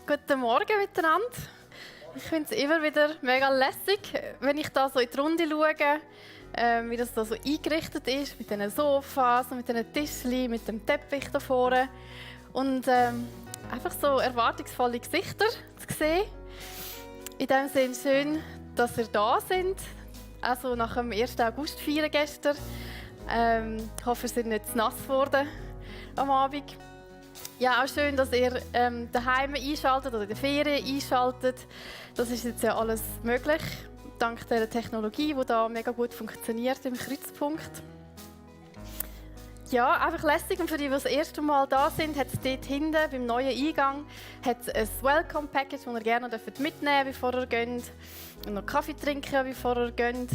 Guten Morgen miteinander. Ich finde es immer wieder mega lässig, wenn ich da so in die Runde schaue, wie das da so eingerichtet ist, mit diesen Sofas, mit diesen Tischchen, mit dem Teppich da vorne. Und einfach so erwartungsvolle Gesichter zu sehen. In dem Sinne schön, dass ihr da seid. Also nach dem 1. August feiern gestern. Ich hoffe, ihr seid nicht zu nass geworden am Abend. Ja, auch schön, dass ihr daheim einschaltet oder in der Ferien einschaltet. Das ist jetzt ja alles möglich, dank der Technologie, die da mega gut funktioniert im Kreuzpunkt. Ja, einfach lässig. Und für die, die das erste Mal da sind, hat es dort hinten beim neuen Eingang ein Welcome Package, das ihr gerne mitnehmen dürft, bevor ihr geht. Und noch Kaffee trinken, bevor ihr geht.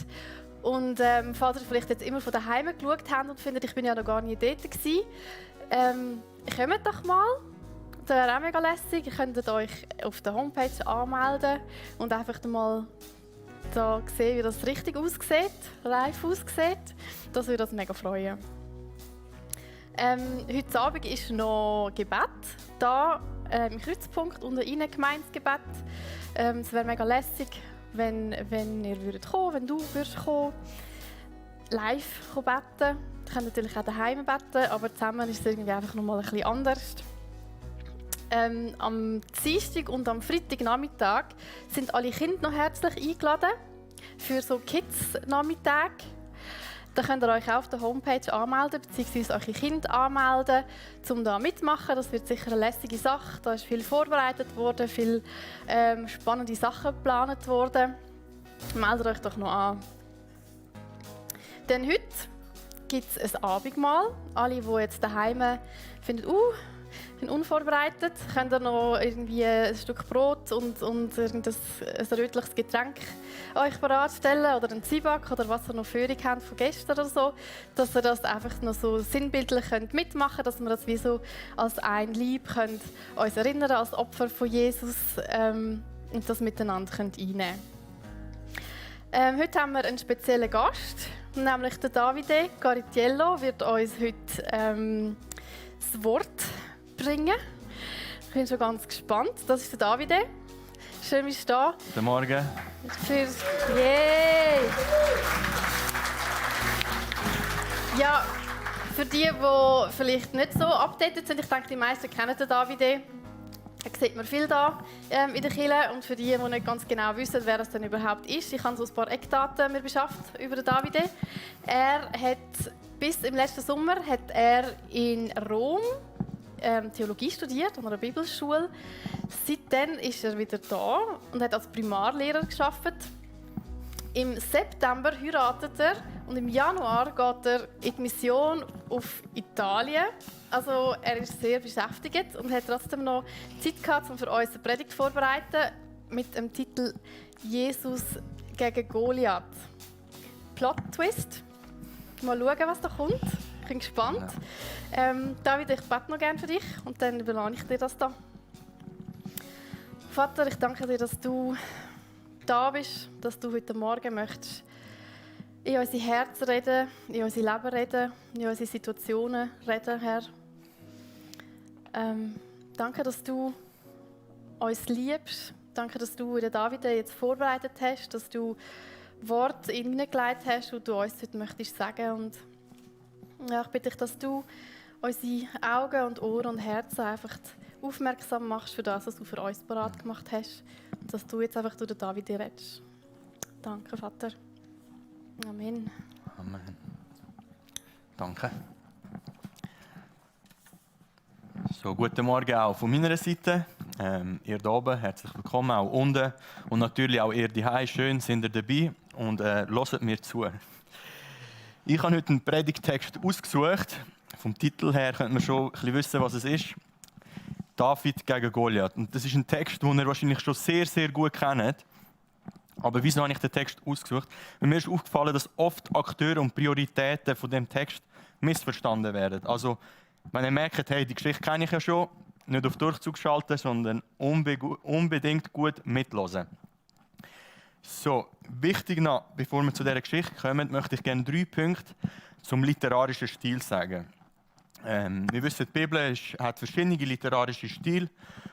Und falls ihr vielleicht jetzt immer von daheim geschaut habt und findet, ich bin ja noch gar nicht dort gewesen, kommt doch mal. Das wäre auch mega lässig. Ihr könnt euch auf der Homepage anmelden und einfach mal da sehen, wie das richtig aussieht, live aussieht. Das würde uns mega freuen. Heute Abend ist noch Gebet da im Kreuzpunkt unter Ihnen Gemeindegebet. Es wäre mega lässig, wenn ihr kommen, wenn du kommen, live beten. Ihr könnt natürlich auch daheim beten, aber zusammen ist es irgendwie einfach noch mal ein bisschen anders. Am Dienstag und am Freitagnachmittag sind alle Kinder noch herzlich eingeladen für so Kids-Nachmittag. Da könnt ihr euch auch auf der Homepage anmelden, bzw. eure Kinder anmelden, um da mitzumachen. Das wird sicher eine lässige Sache. Da ist viel vorbereitet worden, viele spannende Sachen geplant worden. Meldet euch doch noch an. Denn heute gibt es ein Abendmahl. Alle, die jetzt daheim finden, sind unvorbereitet, könnt ihr noch irgendwie ein Stück Brot und ein rötliches Getränk euch bereitstellen oder einen Zwieback oder was ihr noch Führung habt von gestern oder so, dass ihr das einfach noch so sinnbildlich mitmachen könnt, dass wir das wie so als ein Leib könnt uns erinnern als Opfer von Jesus und das miteinander könnt einnehmen. Heute haben wir einen speziellen Gast, nämlich der Davide Caritiello wird uns heute das Wort bringen. Ich bin schon ganz gespannt. Das ist der Davide. Schön, bist du da. Guten Morgen. Ja, für die vielleicht nicht so updated sind, ich denke, die meisten kennen den Davide. Da sieht man viel da in der Kirche. Und für die nicht ganz genau wissen, wer das denn überhaupt ist, ich habe so ein paar Eckdaten mir beschafft über den Davide. Er hat bis im letzten Sommer hat er in Rom Theologie studiert an einer Bibelschule. Seitdem ist er wieder da und hat als Primarlehrer gearbeitet. Im September heiratet er und im Januar geht er in die Mission auf Italien. Also er ist sehr beschäftigt und hat trotzdem noch Zeit gehabt, um für uns eine Predigt vorzubereiten mit dem Titel Jesus gegen Goliath. Plot Twist. Mal schauen, was da kommt. Ich bin gespannt. David, ich bete noch gerne für dich und dann überlasse ich dir das da. Vater, ich danke dir, dass du da bist, dass du heute Morgen möchtest in unsere Herzen reden, in unser Leben reden, in unsere Situationen reden, Herr. Danke, dass du uns liebst. Danke, dass du den David jetzt vorbereitet hast, dass du Worte in ihn hineingelegt hast, die du uns heute möchtest sagen. Und ja, ich bitte dich, dass du unsere Augen und Ohren und Herzen einfach aufmerksam machst für das, was du für uns parat gemacht hast. Und dass du jetzt einfach durch den David redest. Danke, Vater. Amen. Amen. Danke. So, guten Morgen auch von meiner Seite. Ihr da oben, herzlich willkommen, auch unten. Und natürlich auch ihr daheim. Schön, sind ihr dabei und hört mir zu. Ich habe heute einen Predigttext ausgesucht. Vom Titel her könnte man schon ein bisschen wissen, was es ist. David gegen Goliath. Und das ist ein Text, den ihr wahrscheinlich schon sehr, sehr gut kennt. Aber wieso habe ich den Text ausgesucht? Weil mir ist aufgefallen, dass oft Akteure und Prioritäten von dem Text missverstanden werden. Also, wenn ihr merkt, hey, die Geschichte kenne ich ja schon, nicht auf Durchzug schalten, sondern unbedingt gut mithören. So, wichtig noch, bevor wir zu dieser Geschichte kommen, möchte ich gerne 3 Punkte zum literarischen Stil sagen. Wir wissen, die Bibel hat verschiedene literarische Stile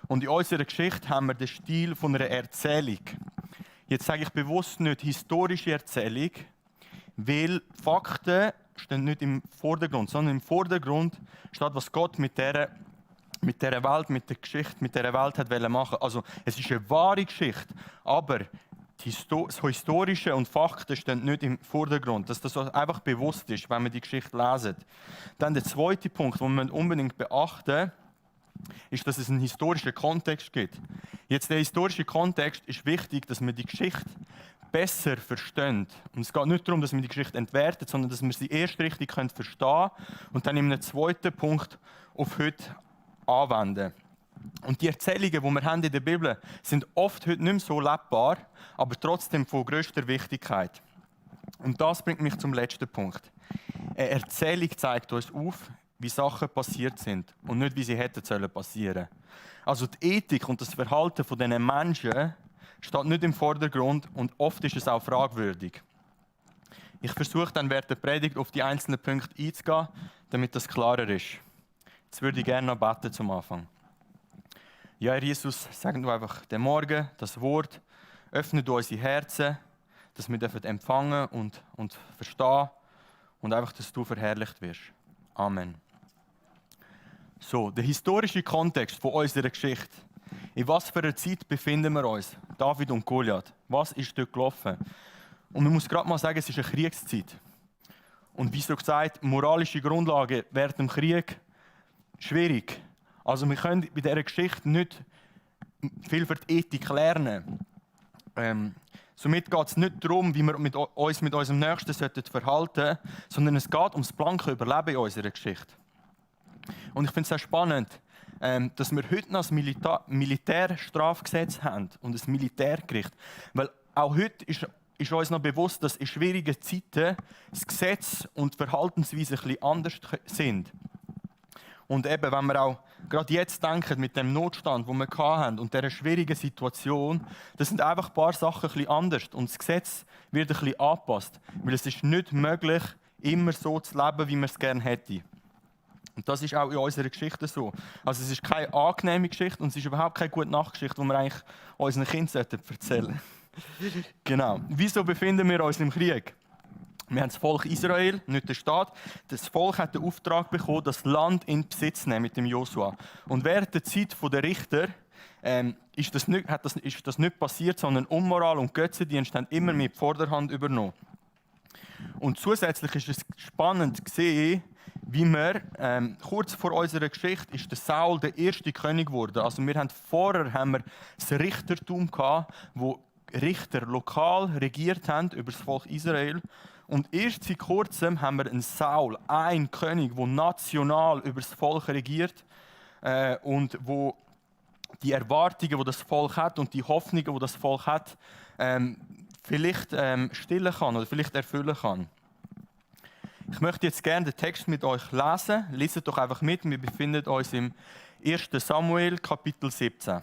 und in unserer Geschichte haben wir den Stil von einer Erzählung. Jetzt sage ich bewusst nicht historische Erzählung, weil Fakten stehen nicht im Vordergrund, sondern im Vordergrund steht, was Gott mit dieser Welt, mit der Geschichte, mit dieser Welt hat machen. Also es ist eine wahre Geschichte, aber das Historische und Fakten stehen nicht im Vordergrund. Dass das einfach bewusst ist, wenn man die Geschichte lesen. Dann der zweite Punkt, den man unbedingt beachten ist, dass es einen historischen Kontext gibt. Jetzt der historische Kontext ist wichtig, dass man die Geschichte besser versteht. Und es geht nicht darum, dass man die Geschichte entwertet, sondern dass man sie erst richtig verstehen können und dann in einem zweiten Punkt auf heute anwenden. Und die Erzählungen, die wir haben in der Bibel, sind oft heute nicht mehr so lebbar, aber trotzdem von grösster Wichtigkeit. Und das bringt mich zum letzten Punkt. Eine Erzählung zeigt uns auf, wie Sachen passiert sind und nicht, wie sie hätten passieren sollen. Also die Ethik und das Verhalten von diesen Menschen steht nicht im Vordergrund und oft ist es auch fragwürdig. Ich versuche dann während der Predigt auf die einzelnen Punkte einzugehen, damit das klarer ist. Jetzt würde ich gerne noch beten zum Anfang. Ja, Herr Jesus, sag du einfach den Morgen, das Wort, öffne du unsere Herzen, dass wir empfangen und verstehen und einfach, dass du verherrlicht wirst. Amen. So, der historische Kontext von unserer Geschichte. In was für einer Zeit befinden wir uns? David und Goliath. Was ist dort gelaufen? Und man muss gerade mal sagen, es ist eine Kriegszeit. Und wie so gesagt, moralische Grundlagen während dem Krieg schwierig. Also wir können bei dieser Geschichte nicht viel für die Ethik lernen. Somit geht es nicht darum, wie wir uns mit unserem Nächsten verhalten sollten, sondern es geht ums blanke Überleben in unserer Geschichte. Und ich finde es sehr spannend, dass wir heute noch ein Militärstrafgesetz haben und ein Militärgericht. Weil auch heute ist uns noch bewusst, dass in schwierigen Zeiten das Gesetz und die Verhaltensweise ein bisschen anders sind. Und eben, wenn wir auch gerade jetzt denken, mit dem Notstand, den wir hatten und dieser schwierigen Situation, das sind einfach ein paar Sachen ein bisschen anders. Und das Gesetz wird ein bisschen angepasst. Weil es ist nicht möglich, immer so zu leben, wie man es gerne hätte. Und das ist auch in unserer Geschichte so. Also es ist keine angenehme Geschichte und es ist überhaupt keine gute Nachtgeschichte, die wir eigentlich unseren Kindern erzählen sollten. Genau. Wieso befinden wir uns im Krieg? Wir haben das Volk Israel, nicht der Staat. Das Volk hat den Auftrag bekommen, das Land in Besitz zu nehmen mit dem Josua. Und während der Zeit der Richter ist das nicht passiert, sondern Unmoral und Götzendienst haben immer mehr die Vorderhand übernommen. Und zusätzlich ist es spannend zu sehen, wie wir, kurz vor unserer Geschichte, ist der Saul der erste König geworden. Also vorher haben wir das Richtertum gehabt, wo Richter lokal regiert haben über das Volk Israel. Und erst seit kurzem haben wir einen Saul, einen König, der national über das Volk regiert und wo die Erwartungen, die das Volk hat und die Hoffnungen, die das Volk hat, vielleicht stillen kann oder vielleicht erfüllen kann. Ich möchte jetzt gerne den Text mit euch lesen. Leset doch einfach mit. Wir befinden uns im 1. Samuel, Kapitel 17.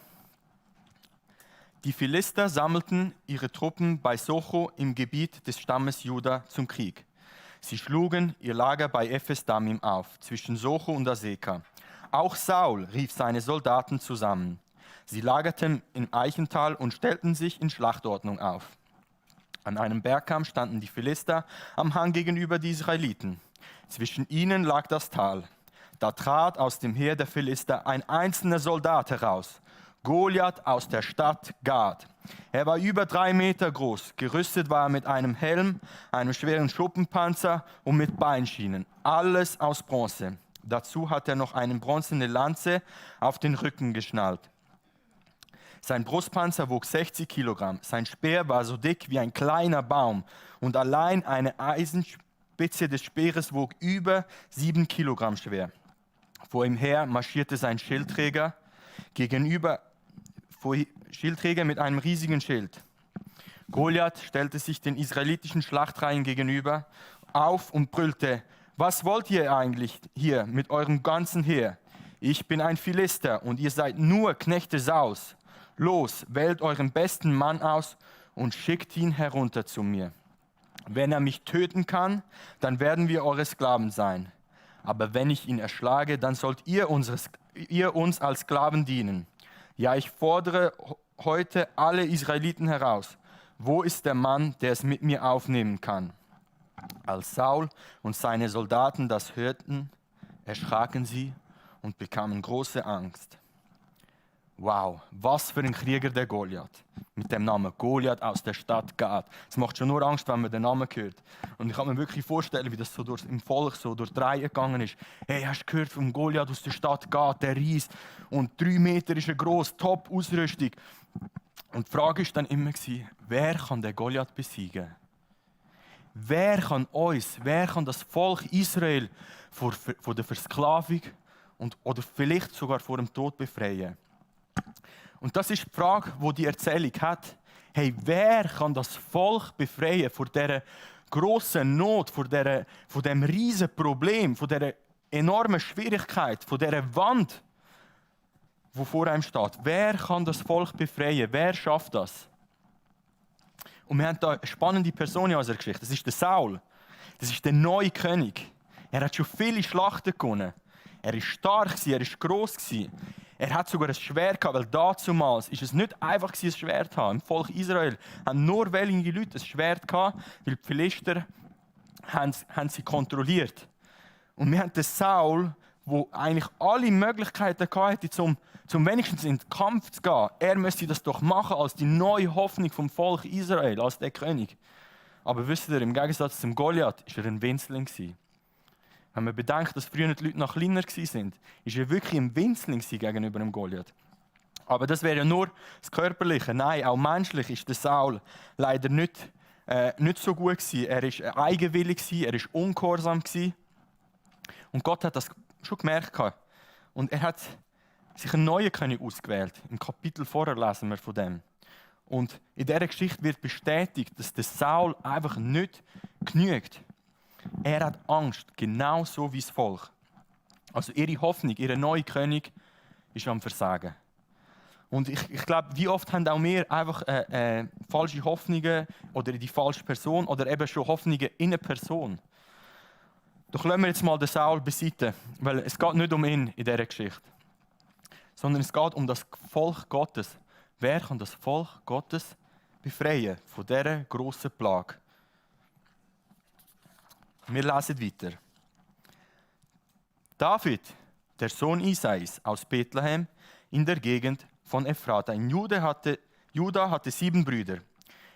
Die Philister sammelten ihre Truppen bei Socho im Gebiet des Stammes Juda zum Krieg. Sie schlugen ihr Lager bei Ephes-Damim auf, zwischen Socho und Aseka. Auch Saul rief seine Soldaten zusammen. Sie lagerten im Eichental und stellten sich in Schlachtordnung auf. An einem Bergkamm standen die Philister am Hang gegenüber die Israeliten. Zwischen ihnen lag das Tal. Da trat aus dem Heer der Philister ein einzelner Soldat heraus, Goliath aus der Stadt Gad. Er war über 3 Meter groß, gerüstet war er mit einem Helm, einem schweren Schuppenpanzer und mit Beinschienen, alles aus Bronze. Dazu hat er noch eine bronzene Lanze auf den Rücken geschnallt. Sein Brustpanzer wog 60 Kilogramm, sein Speer war so dick wie ein kleiner Baum und allein eine Eisenspitze des Speeres wog über 7 Kilogramm schwer. Vor ihm her marschierte sein Schildträger mit einem riesigen Schild. Goliath stellte sich den israelitischen Schlachtreihen gegenüber auf und brüllte: Was wollt ihr eigentlich hier mit eurem ganzen Heer? Ich bin ein Philister und ihr seid nur Knechte Sauls. Los, wählt euren besten Mann aus und schickt ihn herunter zu mir. Wenn er mich töten kann, dann werden wir eure Sklaven sein. Aber wenn ich ihn erschlage, dann sollt ihr uns als Sklaven dienen. Ja, ich fordere heute alle Israeliten heraus. Wo ist der Mann, der es mit mir aufnehmen kann? Als Saul und seine Soldaten das hörten, erschraken sie und bekamen große Angst. Wow, was für ein Krieger der Goliath. Mit dem Namen Goliath aus der Stadt Gat. Es macht schon nur Angst, wenn man den Namen hört. Und ich kann mir wirklich vorstellen, wie das so im Volk so durch die Reihe gegangen ist. Hey, hast du gehört vom Goliath aus der Stadt Gat, der Ries? Und 3 Meter ist er gross, Top-Ausrüstung. Und die Frage war dann immer, wer kann den Goliath besiegen? Wer kann das Volk Israel vor der Versklavung oder vielleicht sogar vor dem Tod befreien? Und das ist die Frage, die Erzählung hat. Hey, wer kann das Volk befreien von dieser grossen Not, von diesem riesen Problem, von dieser enormen Schwierigkeit, von dieser Wand, die vor einem steht? Wer kann das Volk befreien? Wer schafft das? Und wir haben da eine spannende Person in unserer Geschichte. Das ist der Saul. Das ist der neue König. Er hat schon viele Schlachten gewonnen. Er war stark, er war gross. Er hat sogar ein Schwert gehabt, weil damals ist es nicht einfach ein Schwert zu haben. Im Volk Israel haben nur wenige Leute ein Schwert gehabt, weil die Philister haben sie kontrolliert. Und wir haben den Saul, der eigentlich alle Möglichkeiten hatte, um wenigstens in den Kampf zu gehen. Er müsste das doch machen als die neue Hoffnung vom Volk Israel, als der König. Aber wisst ihr, im Gegensatz zum Goliath war er ein Winzling. Wenn man bedenkt, dass früher die Leute noch kleiner waren, ist er wirklich ein Winzling gegenüber dem Goliath. Aber das wäre ja nur das Körperliche. Nein, auch menschlich ist der Saul leider nicht so gut gewesen. Er war eigenwillig, er war ungehorsam. Und Gott hat das schon gemerkt. Und er hat sich einen neuen König ausgewählt. Im Kapitel vorher lesen wir von dem. Und in dieser Geschichte wird bestätigt, dass der Saul einfach nicht genügt. Er hat Angst, genauso wie das Volk. Also ihre Hoffnung, ihr neuer König ist am Versagen. Und ich glaube, wie oft haben auch wir einfach falsche Hoffnungen oder in die falsche Person oder eben schon Hoffnungen in eine Person. Doch lassen wir jetzt mal den Saul beiseite, weil es geht nicht um ihn in dieser Geschichte, sondern es geht um das Volk Gottes. Wer kann das Volk Gottes befreien von dieser grossen Plage? Wir lesen weiter. David, der Sohn Isais aus Bethlehem in der Gegend von Ephrata in Juda hatte 7 Brüder.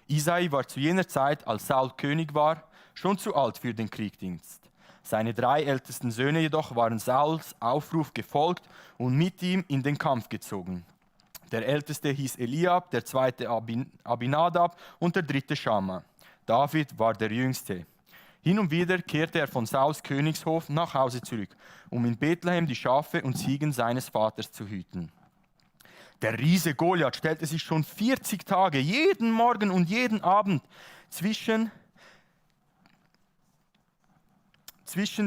Isai war zu jener Zeit, als Saul König war, schon zu alt für den Kriegsdienst. Seine 3 ältesten Söhne jedoch waren Sauls Aufruf gefolgt und mit ihm in den Kampf gezogen. Der älteste hieß Eliab, der zweite Abinadab und der dritte Schamma. David war der jüngste. Hin und wieder kehrte er von Sauls Königshof nach Hause zurück, um in Bethlehem die Schafe und Ziegen seines Vaters zu hüten. Der Riese Goliath stellte sich schon 40 Tage, jeden Morgen und jeden Abend zwischen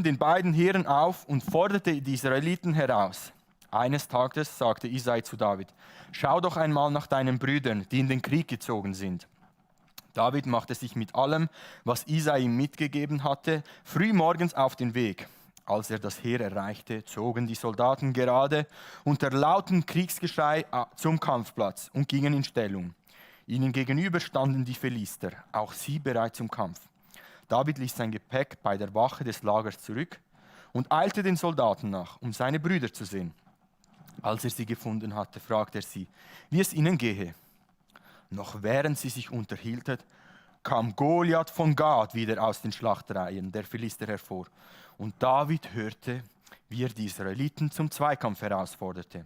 den beiden Heeren auf und forderte die Israeliten heraus. Eines Tages sagte Isai zu David: Schau doch einmal nach deinen Brüdern, die in den Krieg gezogen sind. David machte sich mit allem, was Isai ihm mitgegeben hatte, früh morgens auf den Weg. Als er das Heer erreichte, zogen die Soldaten gerade unter lautem Kriegsgeschrei zum Kampfplatz und gingen in Stellung. Ihnen gegenüber standen die Philister, auch sie bereit zum Kampf. David ließ sein Gepäck bei der Wache des Lagers zurück und eilte den Soldaten nach, um seine Brüder zu sehen. Als er sie gefunden hatte, fragte er sie, wie es ihnen gehe. Noch während sie sich unterhielten, kam Goliath von Gat wieder aus den Schlachtreihen der Philister hervor. Und David hörte, wie er die Israeliten zum Zweikampf herausforderte.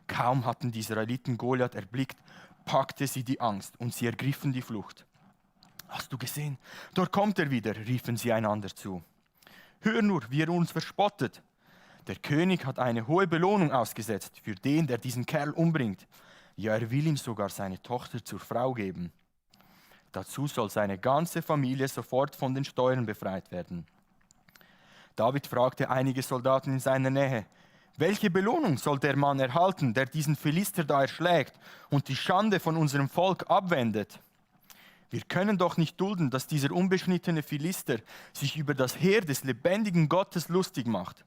Kaum hatten die Israeliten Goliath erblickt, packte sie die Angst und sie ergriffen die Flucht. Hast du gesehen? Dort kommt er wieder, riefen sie einander zu. Hör nur, wie er uns verspottet. Der König hat eine hohe Belohnung ausgesetzt für den, der diesen Kerl umbringt. Ja, er will ihm sogar seine Tochter zur Frau geben. Dazu soll seine ganze Familie sofort von den Steuern befreit werden. David fragte einige Soldaten in seiner Nähe: Welche Belohnung soll der Mann erhalten, der diesen Philister da erschlägt und die Schande von unserem Volk abwendet? Wir können doch nicht dulden, dass dieser unbeschnittene Philister sich über das Heer des lebendigen Gottes lustig macht.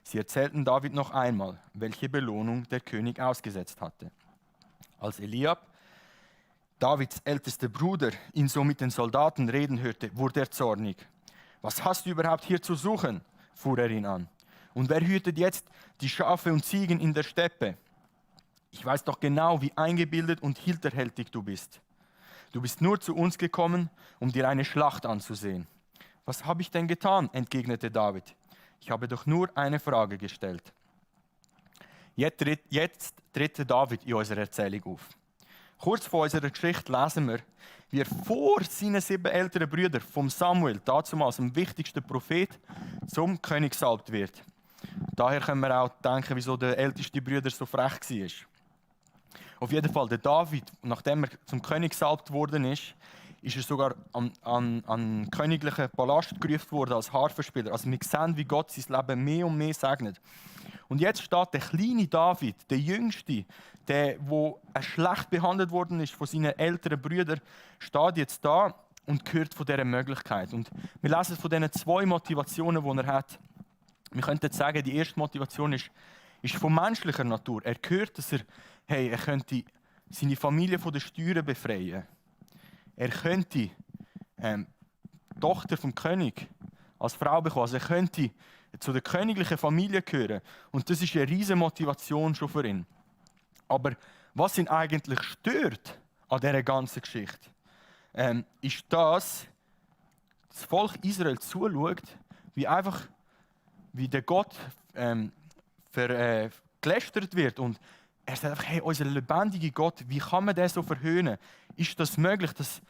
Sie erzählten David noch einmal, welche Belohnung der König ausgesetzt hatte. Als Eliab, Davids ältester Bruder, ihn so mit den Soldaten reden hörte, wurde er zornig. Was hast du überhaupt hier zu suchen? Fuhr er ihn an. Und wer hütet jetzt die Schafe und Ziegen in der Steppe? Ich weiß doch genau, wie eingebildet und hinterhältig du bist. Du bist nur zu uns gekommen, um dir eine Schlacht anzusehen. Was habe ich denn getan? Entgegnete David. Ich habe doch nur eine Frage gestellt. Jetzt tritt David in unserer Erzählung auf. Kurz vor unserer Geschichte lesen wir, wie er vor seinen 7 älteren Brüdern vom Samuel, damals dem wichtigsten Prophet, zum König gesalbt wird. Daher können wir auch denken, wieso der älteste Bruder so frech war. Auf jeden Fall, der David, nachdem er zum König gesalbt worden ist, ist er sogar an den königlichen Palast gerufen worden als Harfenspieler. Also wir sehen, wie Gott sein Leben mehr und mehr segnet. Und jetzt steht der kleine David, der Jüngste, der schlecht behandelt worden ist von seinen älteren Brüdern, steht jetzt da und hört von dieser Möglichkeit. Und wir lesen von diesen 2 Motivationen, die er hat. Wir könnten sagen, die erste Motivation ist von menschlicher Natur. Er hört, dass er könnte seine Familie von den Steuern befreien. Er könnte die Tochter vom König als Frau bekommen. Also er könnte zu der königlichen Familie gehören. Und das ist eine riesige Motivation schon für ihn. Aber was ihn eigentlich stört an dieser ganzen Geschichte, ist, dass das Volk Israel zuschaut, wie der Gott gelästert wird. Und er sagt einfach, hey, unser lebendiger Gott, wie kann man den so verhöhnen? Ist das möglich, dass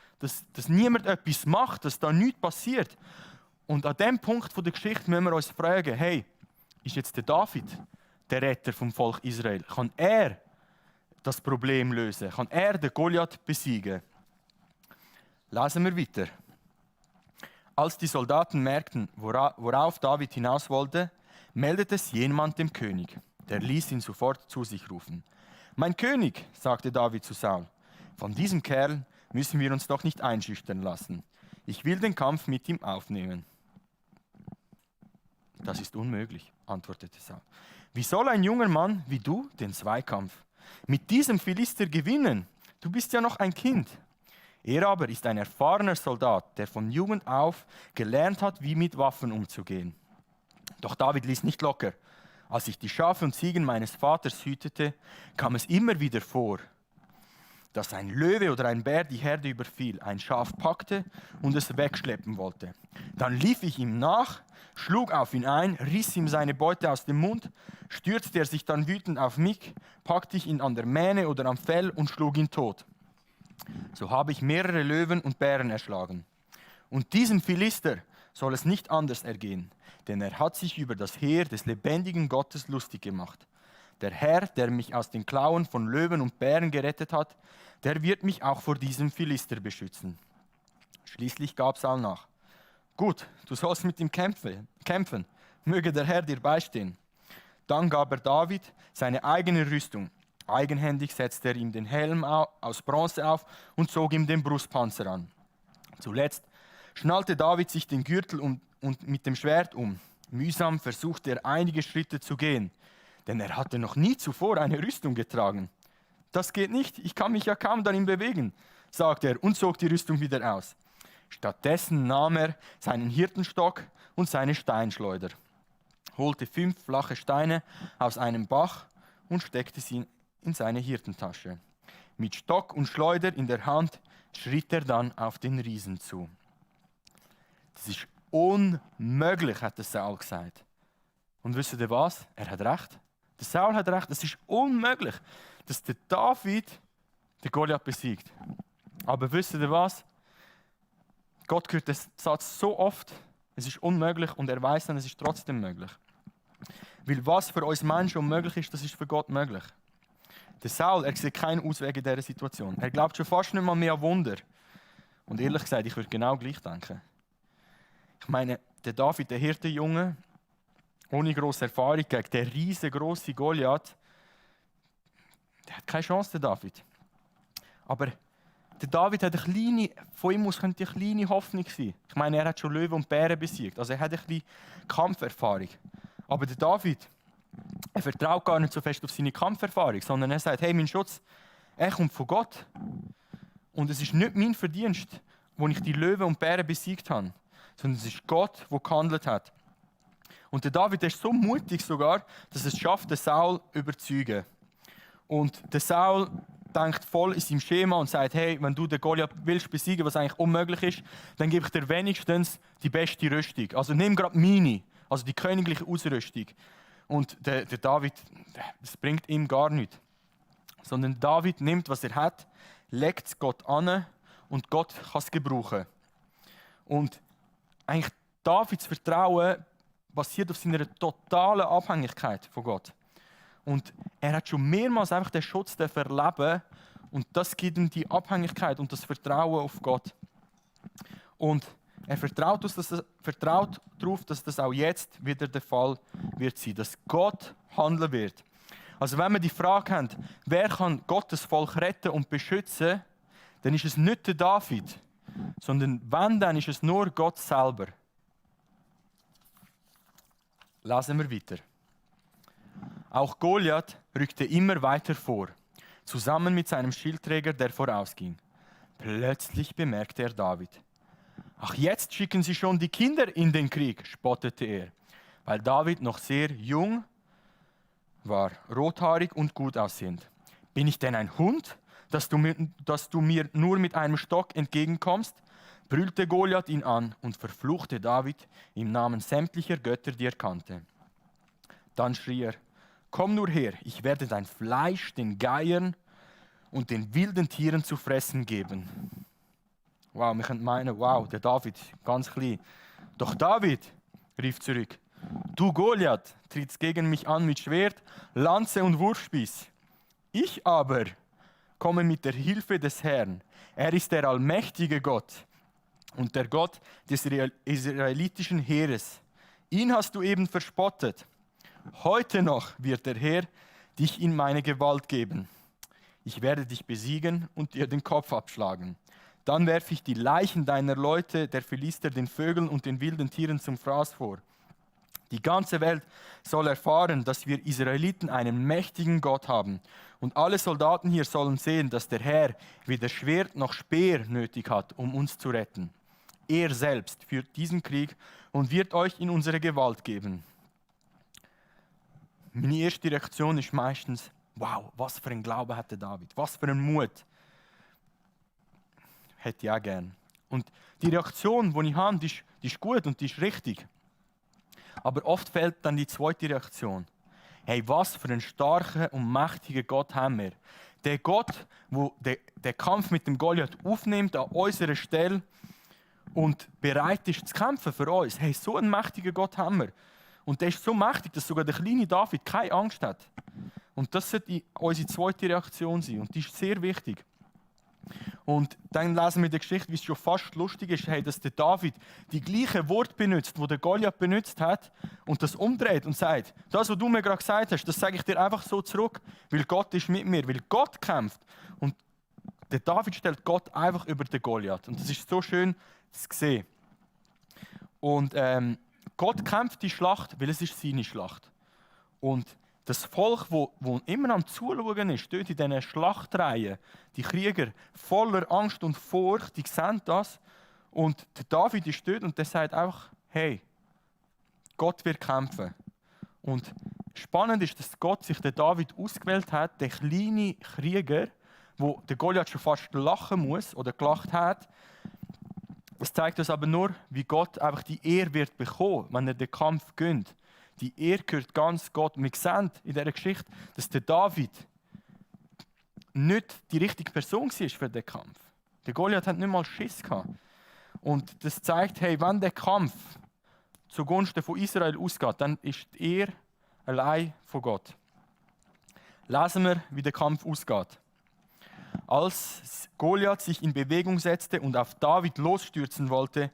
niemand etwas macht, dass da nichts passiert? Und an dem Punkt der Geschichte müssen wir uns fragen, hey, ist jetzt der David der Retter vom Volk Israel? Kann er das Problem lösen? Kann er den Goliath besiegen? Lesen wir weiter. Als die Soldaten merkten, worauf David hinaus wollte, meldete es jemand dem König. Der ließ ihn sofort zu sich rufen. Mein König, sagte David zu Saul, von diesem Kerl müssen wir uns doch nicht einschüchtern lassen. Ich will den Kampf mit ihm aufnehmen. Das ist unmöglich, antwortete Saul. Wie soll ein junger Mann wie du den Zweikampf mit diesem Philister gewinnen? Du bist ja noch ein Kind. Er aber ist ein erfahrener Soldat, der von Jugend auf gelernt hat, wie mit Waffen umzugehen. Doch David ließ nicht locker. Als ich die Schafe und Ziegen meines Vaters hütete, kam es immer wieder vor, dass ein Löwe oder ein Bär die Herde überfiel, ein Schaf packte und es wegschleppen wollte. Dann lief ich ihm nach, schlug auf ihn ein, riss ihm seine Beute aus dem Mund, stürzte er sich dann wütend auf mich, packte ich ihn an der Mähne oder am Fell und schlug ihn tot. So habe ich mehrere Löwen und Bären erschlagen. Und diesem Philister soll es nicht anders ergehen, denn er hat sich über das Heer des lebendigen Gottes lustig gemacht. Der Herr, der mich aus den Klauen von Löwen und Bären gerettet hat, der wird mich auch vor diesem Philister beschützen. Schließlich gab Saul nach. Gut, du sollst mit ihm kämpfen, möge der Herr dir beistehen. Dann gab er David seine eigene Rüstung. Eigenhändig setzte er ihm den Helm aus Bronze auf und zog ihm den Brustpanzer an. Zuletzt schnallte David sich den Gürtel und mit dem Schwert um. Mühsam versuchte er einige Schritte zu gehen, denn er hatte noch nie zuvor eine Rüstung getragen. Das geht nicht, ich kann mich ja kaum darin bewegen, sagte er und zog die Rüstung wieder aus. Stattdessen nahm er seinen Hirtenstock und seine Steinschleuder, holte 5 flache Steine aus einem Bach und steckte sie in seine Hirtentasche. Mit Stock und Schleuder in der Hand schritt er dann auf den Riesen zu. Das ist unmöglich, hat der Saul gesagt. Und wisst ihr was? Er hat recht. Der Saul hat recht. Es ist unmöglich, dass der David den Goliath besiegt. Aber wisst ihr was? Gott hört den Satz so oft, es ist unmöglich, und er weiß dann, es ist trotzdem möglich. Weil was für uns Menschen unmöglich ist, das ist für Gott möglich. Der Saul, er sieht keinen Ausweg in dieser Situation. Er glaubt schon fast nicht mal mehr an Wunder. Und ehrlich gesagt, ich würde genau gleich denken. Ich meine, der David, der Hirtenjunge, ohne grosse Erfahrung gegen den riesengroßen Goliath, der hat keine Chance, der David. Aber der David hat von ihm aus könnte eine kleine Hoffnung sein. Ich meine, er hat schon Löwen und Bären besiegt. Also er hat ein bisschen Kampferfahrung. Aber der David, er vertraut gar nicht so fest auf seine Kampferfahrung, sondern er sagt, hey, mein Schutz, er kommt von Gott. Und es ist nicht mein Verdienst, wo ich die Löwen und Bären besiegt habe, sondern es ist Gott, der gehandelt hat. Und der David ist so mutig sogar, dass es schafft, den Saul zu überzeugen. Und der Saul denkt voll in seinem Schema und sagt, hey, wenn du den Goliath willst besiegen, was eigentlich unmöglich ist, dann gebe ich dir wenigstens die beste Rüstung. Also nimm gerade meine, also die königliche Ausrüstung. Und der David, das bringt ihm gar nichts. Sondern David nimmt, was er hat, legt es Gott an und Gott kann es gebrauchen. Und eigentlich Davids Vertrauen basiert auf seiner totalen Abhängigkeit von Gott. Und er hat schon mehrmals einfach den Schutz erleben und das gibt ihm die Abhängigkeit und das Vertrauen auf Gott. Und er vertraut darauf, dass das auch jetzt wieder der Fall wird sein, dass Gott handeln wird. Also wenn wir die Frage haben, wer kann Gottes Volk retten und beschützen, dann ist es nicht der David, sondern wenn, dann ist es nur Gott selber. Lesen wir weiter. Auch Goliath rückte immer weiter vor, zusammen mit seinem Schildträger, der vorausging. Plötzlich bemerkte er David. Ach, jetzt schicken sie schon die Kinder in den Krieg, spottete er, weil David noch sehr jung war, rothaarig und gut aussehend. Bin ich denn ein Hund, dass du mir nur mit einem Stock entgegenkommst? Brüllte Goliath ihn an und verfluchte David im Namen sämtlicher Götter, die er kannte. Dann schrie er, komm nur her, ich werde dein Fleisch den Geiern und den wilden Tieren zu fressen geben. Wow, wir können meinen, wow, der David, ganz klein. Doch David rief zurück, du Goliath, trittst gegen mich an mit Schwert, Lanze und Wurfspieß. Ich aber komme mit der Hilfe des Herrn. Er ist der allmächtige Gott und der Gott des israelitischen Heeres. Ihn hast du eben verspottet. Heute noch wird der Herr dich in meine Gewalt geben. Ich werde dich besiegen und dir den Kopf abschlagen. Dann werfe ich die Leichen deiner Leute, der Philister, den Vögeln und den wilden Tieren zum Fraß vor. Die ganze Welt soll erfahren, dass wir Israeliten einen mächtigen Gott haben. Und alle Soldaten hier sollen sehen, dass der Herr weder Schwert noch Speer nötig hat, um uns zu retten. Er selbst führt diesen Krieg und wird euch in unsere Gewalt geben. Meine erste Reaktion ist meistens, wow, was für ein Glaube hatte David, was für ein Mut. Hätte ich auch gern. Und die Reaktion, die ich habe, die ist gut und die ist richtig. Aber oft fehlt dann die zweite Reaktion. Hey, was für einen starken und mächtigen Gott haben wir. Der Gott, der den Kampf mit dem Goliath aufnimmt an unserer Stelle und bereit ist zu kämpfen für uns. Hey, so einen mächtigen Gott haben wir. Und der ist so mächtig, dass sogar der kleine David keine Angst hat. Und das sollte unsere zweite Reaktion sein. Und die ist sehr wichtig. Und dann lesen wir in der Geschichte, wie es schon fast lustig ist, hey, dass der David die gleichen Worte benutzt, die der Goliath benutzt hat, und das umdreht und sagt, das, was du mir gerade gesagt hast, das sage ich dir einfach so zurück, weil Gott ist mit mir, weil Gott kämpft. Und der David stellt Gott einfach über den Goliath. Und das ist so schön zu sehen. Und Gott kämpft die Schlacht, weil es ist seine Schlacht. Und das Volk, wo immer am Zuschauen ist, dort in diesen Schlachtreihen, die Krieger voller Angst und Furcht, die sehen das. Und der David ist dort und der sagt einfach, hey, Gott wird kämpfen. Und spannend ist, dass Gott sich den David ausgewählt hat, den kleinen Krieger, wo der Goliath schon fast lachen muss oder gelacht hat. Das zeigt uns aber nur, wie Gott einfach die Ehre wird bekommen, wenn er den Kampf gönnt. Die Ehre gehört ganz Gott. Wir sehen in dieser Geschichte, dass der David nicht die richtige Person war für den Kampf. Der Goliath hat nicht mal Schiss gehabt. Und das zeigt, hey, wenn der Kampf zugunsten von Israel ausgeht, dann ist die Ehre allein von Gott. Lesen wir, wie der Kampf ausgeht. Als Goliath sich in Bewegung setzte und auf David losstürzen wollte,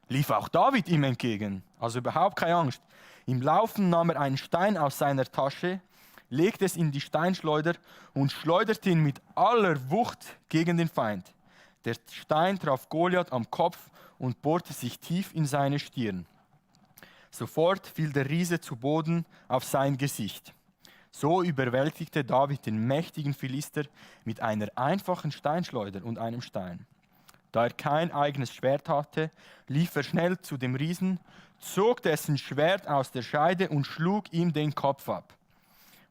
lief auch David ihm entgegen. Also überhaupt keine Angst. Im Laufen nahm er einen Stein aus seiner Tasche, legte es in die Steinschleuder und schleuderte ihn mit aller Wucht gegen den Feind. Der Stein traf Goliath am Kopf und bohrte sich tief in seine Stirn. Sofort fiel der Riese zu Boden auf sein Gesicht. So überwältigte David den mächtigen Philister mit einer einfachen Steinschleuder und einem Stein. Da er kein eigenes Schwert hatte, lief er schnell zu dem Riesen, zog dessen Schwert aus der Scheide und schlug ihm den Kopf ab.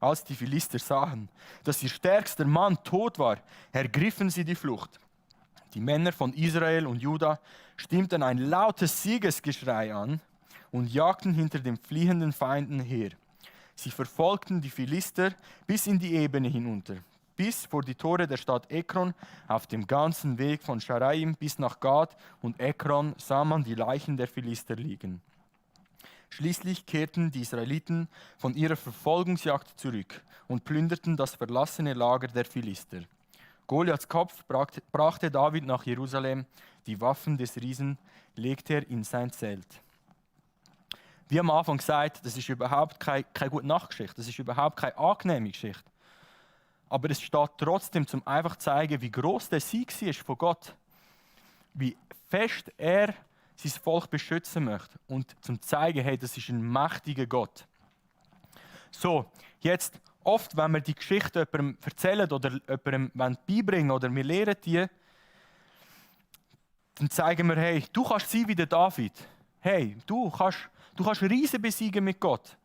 Als die Philister sahen, dass ihr stärkster Mann tot war, ergriffen sie die Flucht. Die Männer von Israel und Juda stimmten ein lautes Siegesgeschrei an und jagten hinter den fliehenden Feinden her. Sie verfolgten die Philister bis in die Ebene hinunter, bis vor die Tore der Stadt Ekron. Auf dem ganzen Weg von Scharaim bis nach Gad und Ekron sah man die Leichen der Philister liegen. Schließlich kehrten die Israeliten von ihrer Verfolgungsjagd zurück und plünderten das verlassene Lager der Philister. Goliaths Kopf brachte David nach Jerusalem, die Waffen des Riesen legte er in sein Zelt. Wie am Anfang gesagt, das ist überhaupt keine gute Nachtgeschichte, das ist überhaupt keine angenehme Geschichte. Aber es steht trotzdem, um einfach zu zeigen, wie groß der Sieg war von Gott. Wie fest er sein Volk beschützen möchte. Und zum zeigen, hey, das ist ein mächtiger Gott. So, jetzt oft, wenn wir die Geschichte jemandem erzählen oder jemandem beibringen oder wir lehren die, dann zeigen wir, hey, du kannst sein wie der David. Hey, du kannst Riesen besiegen mit Gott.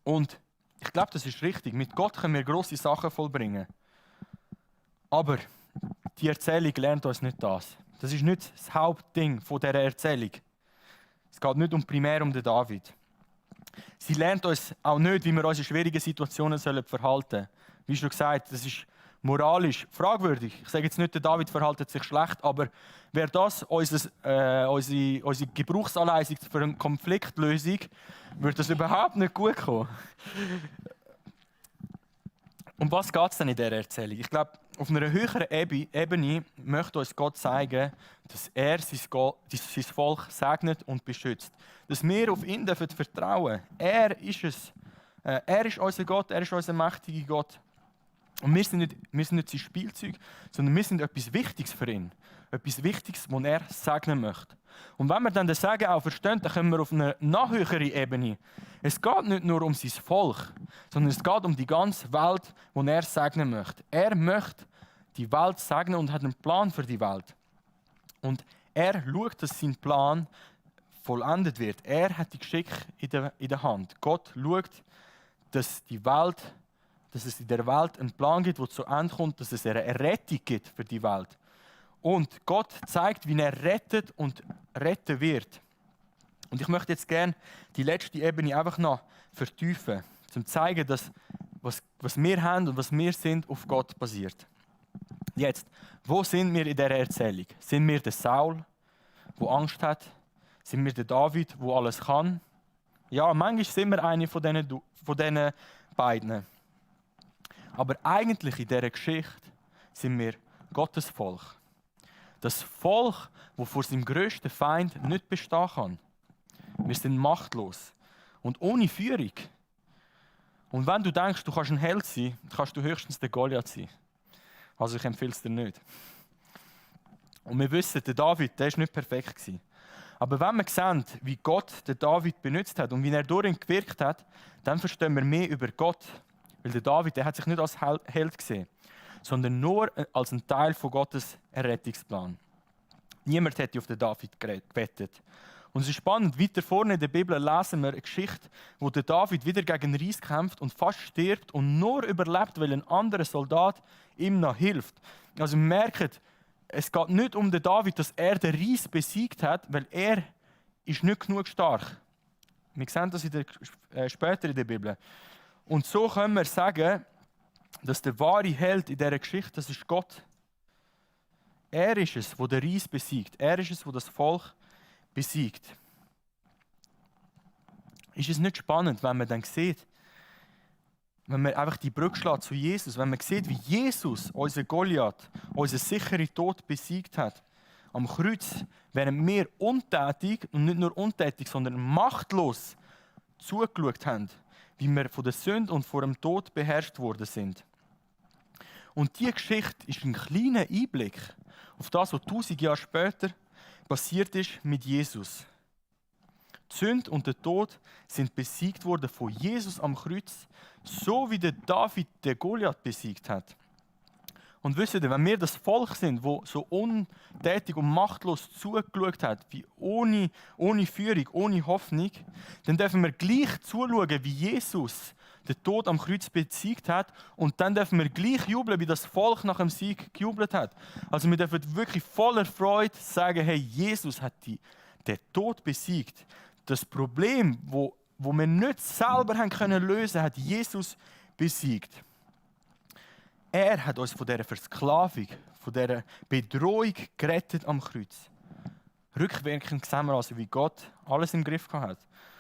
Und ich glaube, das ist richtig. Mit Gott können wir grosse Sachen vollbringen. Aber die Erzählung lernt uns nicht das. Das ist nicht das Hauptding dieser Erzählung. Es geht nicht primär um den David. Sie lernt uns auch nicht, wie wir uns in schwierigen Situationen verhalten sollen. Wie schon gesagt, das ist moralisch fragwürdig. Ich sage jetzt nicht, der David verhält sich schlecht, aber wäre das unsere Gebrauchsanweisung für eine Konfliktlösung, würde das überhaupt nicht gut kommen. Um was geht es denn in dieser Erzählung? Ich glaube, auf einer höheren Ebene möchte uns Gott zeigen, dass er sein Volk segnet und beschützt. Dass wir auf ihn vertrauen dürfen. Er ist es. Er ist unser Gott, er ist unser mächtiger Gott. Und wir sind nicht sein Spielzeug, sondern wir sind etwas Wichtiges für ihn. Etwas Wichtiges, das er segnen möchte. Und wenn wir dann den Segen auch verstehen, dann kommen wir auf eine noch höhere Ebene. Es geht nicht nur um sein Volk, sondern es geht um die ganze Welt, die er segnen möchte. Er möchte die Welt segnen und hat einen Plan für die Welt. Und er schaut, dass sein Plan vollendet wird. Er hat die Geschicke in der Hand. Gott schaut, dass es in der Welt einen Plan gibt, der zu Ende kommt, dass es eine Rettung gibt für die Welt. Und Gott zeigt, wie er rettet und retten wird. Und ich möchte jetzt gerne die letzte Ebene einfach noch vertiefen, um zu zeigen, dass was wir haben und was wir sind, auf Gott basiert. Jetzt, wo sind wir in dieser Erzählung? Sind wir der Saul, der Angst hat? Sind wir der David, der alles kann? Ja, manchmal sind wir eine von diesen beiden. Aber eigentlich in dieser Geschichte sind wir Gottes Volk. Das Volk, das vor seinem grössten Feind nicht bestehen kann. Wir sind machtlos und ohne Führung. Und wenn du denkst, du kannst ein Held sein, dann kannst du höchstens der Goliath sein. Also ich empfehle es dir nicht. Und wir wissen, der David, der war nicht perfekt. Aber wenn wir sehen, wie Gott den David benutzt hat und wie er durch ihn gewirkt hat, dann verstehen wir mehr über Gott. Weil der David, der hat sich nicht als Held gesehen, sondern nur als ein Teil von Gottes Errettungsplan. Niemand hätte auf den David gewettet. Und es ist spannend, weiter vorne in der Bibel lesen wir eine Geschichte, wo der David wieder gegen einen Ries kämpft und fast stirbt und nur überlebt, weil ein anderer Soldat ihm noch hilft. Also wir merken, es geht nicht um den David, dass er den Ries besiegt hat, weil er ist nicht genug stark. Wir sehen das später in der Bibel. Und so können wir sagen, dass der wahre Held in dieser Geschichte, das ist Gott. Er ist es, der den Ries besiegt. Er ist es, der das Volk besiegt. Ist es nicht spannend, wenn man dann sieht, wenn man einfach die Brücke schlägt zu Jesus, wenn man sieht, wie Jesus unseren Goliath, unseren sicheren Tod besiegt hat, am Kreuz, während wir untätig, und nicht nur untätig, sondern machtlos zugeschaut haben, wie wir von der Sünde und vor dem Tod beherrscht worden sind. Und diese Geschichte ist ein kleiner Einblick auf das, was 1000 Jahre später passiert ist mit Jesus. Die Sünde und der Tod sind besiegt worden von Jesus am Kreuz, so wie der David den Goliath besiegt hat. Und wisst ihr, wenn wir das Volk sind, wo so untätig und machtlos zugeschaut hat, wie ohne Führung, ohne Hoffnung, dann dürfen wir gleich zuschauen, wie Jesus den Tod am Kreuz besiegt hat, und dann dürfen wir gleich jubeln, wie das Volk nach dem Sieg gejubelt hat. Also wir dürfen wirklich voller Freude sagen, hey, Jesus hat den Tod besiegt. Das Problem, wo wir nicht selber haben können lösen, hat Jesus besiegt. Er hat uns von dieser Versklavung, von dieser Bedrohung gerettet am Kreuz. Rückwirkend sehen wir also, wie Gott alles im Griff hat.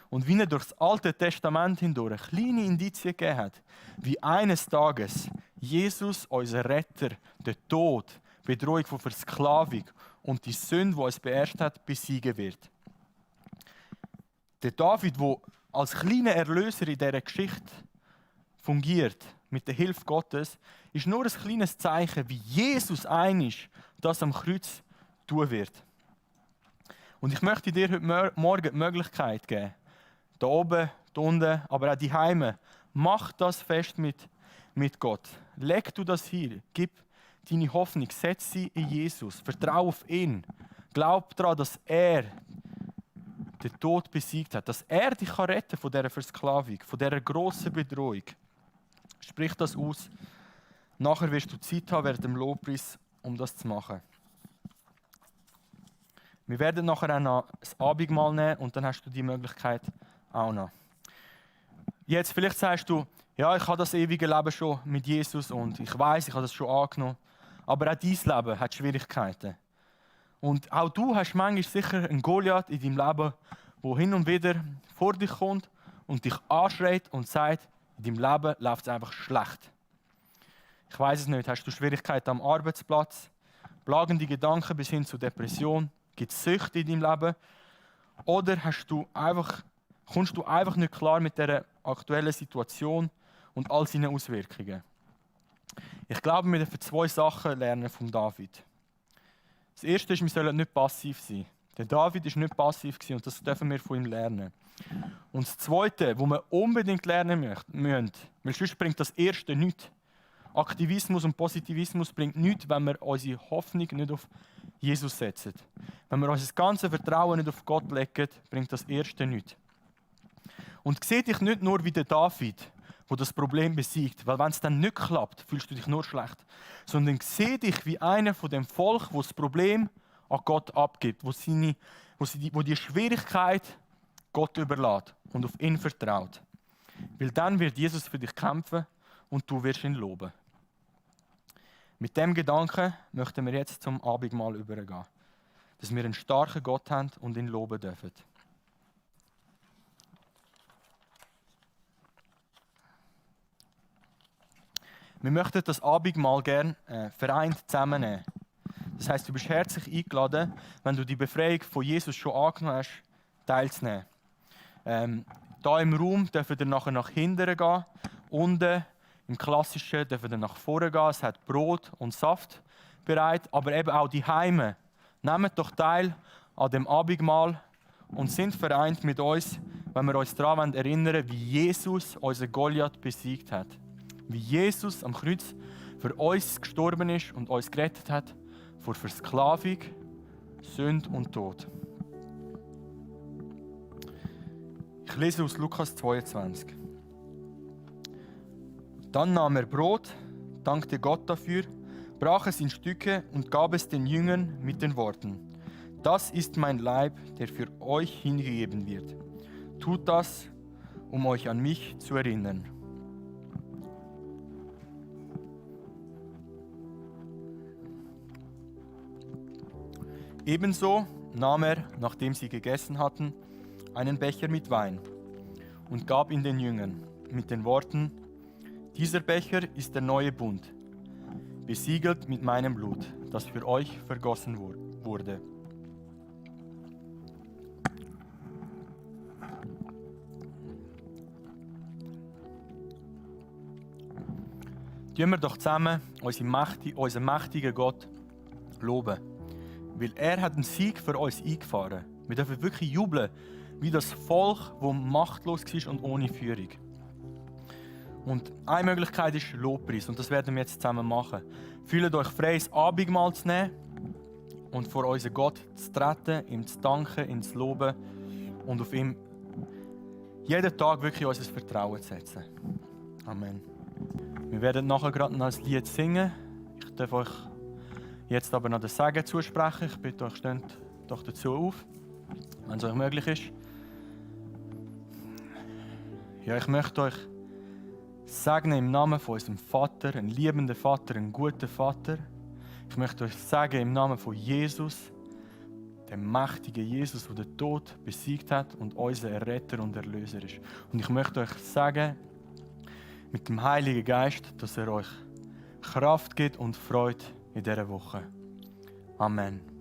Und wie er durch das Alte Testament hindurch kleine Indizien gegeben hat, wie eines Tages Jesus, unser Retter, den Tod, Bedrohung von Versklavung und die Sünde, die uns beherrscht hat, besiegen wird. Der David, der als kleiner Erlöser in dieser Geschichte fungiert, mit der Hilfe Gottes, ist nur ein kleines Zeichen, wie Jesus einig das am Kreuz tun wird. Und ich möchte dir heute Morgen die Möglichkeit geben, da oben, da unten, aber auch daheim, mach das fest mit Gott. Leg du das hier, gib deine Hoffnung, setz sie in Jesus, vertrau auf ihn. Glaub daran, dass er den Tod besiegt hat, dass er dich retten kann von dieser Versklavung, von dieser grossen Bedrohung. Sprich das aus. Nachher wirst du Zeit haben während dem Lobpreis, um das zu machen. Wir werden nachher auch noch das Abendmahl nehmen und dann hast du die Möglichkeit auch noch. Jetzt vielleicht sagst du, ja, ich habe das ewige Leben schon mit Jesus und ich weiß, ich habe das schon angenommen. Aber auch dein Leben hat Schwierigkeiten. Und auch du hast manchmal sicher einen Goliath in deinem Leben, der hin und wieder vor dich kommt und dich anschreit und sagt, in deinem Leben läuft es einfach schlecht. Ich weiß es nicht, hast du Schwierigkeiten am Arbeitsplatz, plagende Gedanken bis hin zu Depression, gibt es Süchte in deinem Leben oder kommst du einfach nicht klar mit der aktuellen Situation und all seinen Auswirkungen. Ich glaube, wir dürfen 2 Sachen lernen von David. Das erste ist, wir sollen nicht passiv sein. Der David war nicht passiv und das dürfen wir von ihm lernen. Und das Zweite, was wir unbedingt lernen müssen, weil sonst bringt das Erste nichts. Aktivismus und Positivismus bringt nichts, wenn wir unsere Hoffnung nicht auf Jesus setzen. Wenn wir unser ganzes Vertrauen nicht auf Gott legen, bringt das Erste nichts. Und sieh dich nicht nur wie der David, der das Problem besiegt, weil wenn es dann nicht klappt, fühlst du dich nur schlecht. Sondern sieh dich wie einer von dem Volk, wo das Problem an Gott abgibt, wo die Schwierigkeit Gott überlässt und auf ihn vertraut. Weil dann wird Jesus für dich kämpfen und du wirst ihn loben. Mit dem Gedanken möchten wir jetzt zum Abendmahl übergehen, dass wir einen starken Gott haben und ihn loben dürfen. Wir möchten das Abendmahl gerne vereint zusammennehmen. Das heisst, du bist herzlich eingeladen, wenn du die Befreiung von Jesus schon angenommen hast, teilzunehmen. Hier im Raum dürfen wir nachher nach hinten gehen. Unten im Klassischen dürfen wir nach vorne gehen. Es hat Brot und Saft bereit, aber eben auch die Heime. Nehmt doch teil an dem Abendmahl und sind vereint mit uns, wenn wir uns daran erinnern, wie Jesus unseren Goliath besiegt hat. Wie Jesus am Kreuz für uns gestorben ist und uns gerettet hat vor Versklavung, Sünde und Tod. Ich lese aus Lukas 22. Dann nahm er Brot, dankte Gott dafür, brach es in Stücke und gab es den Jüngern mit den Worten: Das ist mein Leib, der für euch hingegeben wird. Tut das, um euch an mich zu erinnern. Ebenso nahm er, nachdem sie gegessen hatten, einen Becher mit Wein und gab ihn den Jüngern mit den Worten: Dieser Becher ist der neue Bund, besiegelt mit meinem Blut, das für euch vergossen wurde. tun wir doch zusammen unseren mächtigen Gott loben. Weil er hat einen Sieg für uns eingefahren. Wir dürfen wirklich jubeln, wie das Volk, das machtlos war und ohne Führung. Und eine Möglichkeit ist Lobpreis und das werden wir jetzt zusammen machen. Fühlt euch frei, das Abendmahl zu nehmen und vor unseren Gott zu treten, ihm zu danken, ihn zu loben und auf ihm jeden Tag wirklich unser Vertrauen zu setzen. Amen. Wir werden nachher gerade noch ein Lied singen. Ich darf euch jetzt aber noch den Segen zusprechen. Ich bitte euch, steht doch dazu auf, wenn es euch möglich ist. Ja, ich möchte euch segnen im Namen von unserem Vater, einen liebenden Vater, einen guten Vater. Ich möchte euch sagen im Namen von Jesus, dem mächtigen Jesus, der den Tod besiegt hat und unser Erretter und Erlöser ist. Und ich möchte euch sagen, mit dem Heiligen Geist, dass er euch Kraft gibt und Freude in dieser Woche. Amen.